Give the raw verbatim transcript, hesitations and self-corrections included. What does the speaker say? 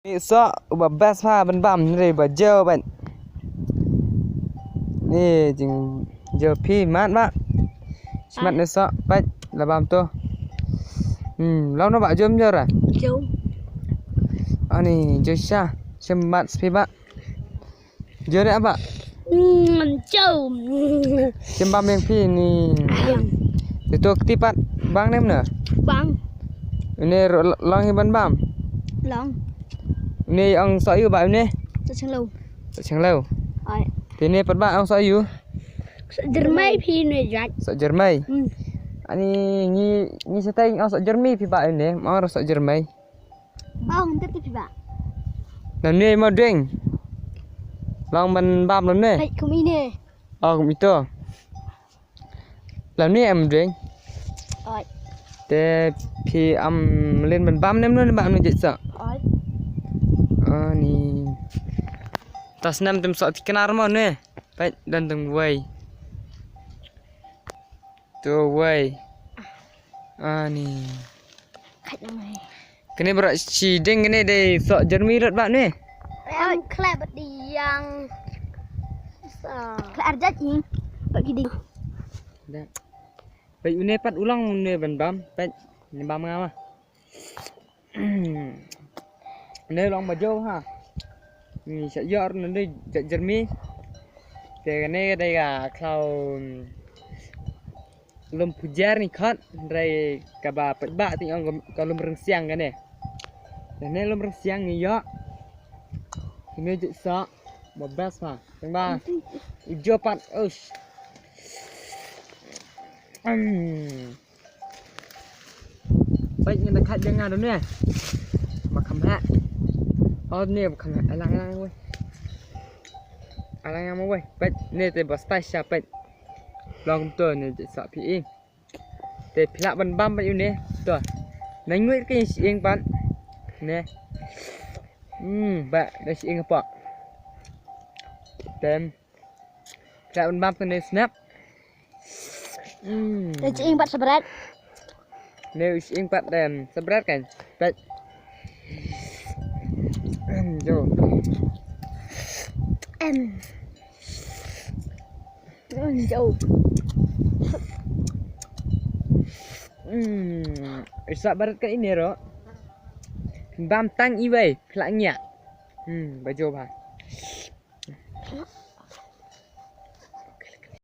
Ni soh uba best pha ban bam, ni ba jew ban. Ni jing jew phi mat ba. Smat ni soh pat la bam to. Hmm, lau no ba jom jew ra. Jew. Ani jew sha, shem mat phi ba. Jew re ba. Hmm, jew. Shem bam yang phi ni. Yang. Itu kti pat bang nem na. Bang. Ini ro-, long hi ban bam. Long. Ini ong soh yu ba ini. Soh chang lau. Soh chang lau. Ai. Ini pat ba ong soh yu. Soh jermai phi ni jat. Soh jermai. Hmm. Ani ngi ngi setai ong soh jermai phi ba ini. Ong soh jermai. Bang, tip tip ba. Lam ne ma deng. Long ban bam lam ne. Hai kum ine. Oh, kum ito. Lam ne em deng. Oi. Te phi am lin ban bam nem ne ba nu jit sa. Oi. Ani. Tas nem tem sa ti kenar ma ne. Pet dan teng wei. Tu wei. Ani. Khat na mai. Kane bra shi deng kane dei soh jermai rot ba ne. Em klep di yang. Sa. Klep arjat ing. Ba ki ding. Da. Pet une pat u long une ban bam. Pet ne bam nga ma. Ne long ba jew ha. Ni sha yor ne dei jat jermai. Te kane dei ka khlaw lum pujer ni khat, hynrei kaba pynbah ti ong ka lum rynsiang kane. Kane lum rynsiang ngi ïoh. Kine jit soh ba best pha. Tang ba u jo pat. Ush. Peit ngan da khat jong nga dum ne. Ma kham ha. Oh ne ma kham ha. Alang alang wei. Alang alang wei. Peit ne te ba stai sha peit. Long to ne jit soh phi ing. Te phi lah ban bam pat ïa une. To. Nang ngui ka ïing pat. Ne. Hmm, ba da ïing pat. Tem. Phi lah ban bam ka ne snap. Hmm. Da ïing pat sabrat. Ne ïing pat dem sabrat kan. Pet. Em, jo. Em. Em, jo. Hmm. Isa barat ka ini ro. Bam tang iwei, phi lah ngiah. Hmm, ba jo ba.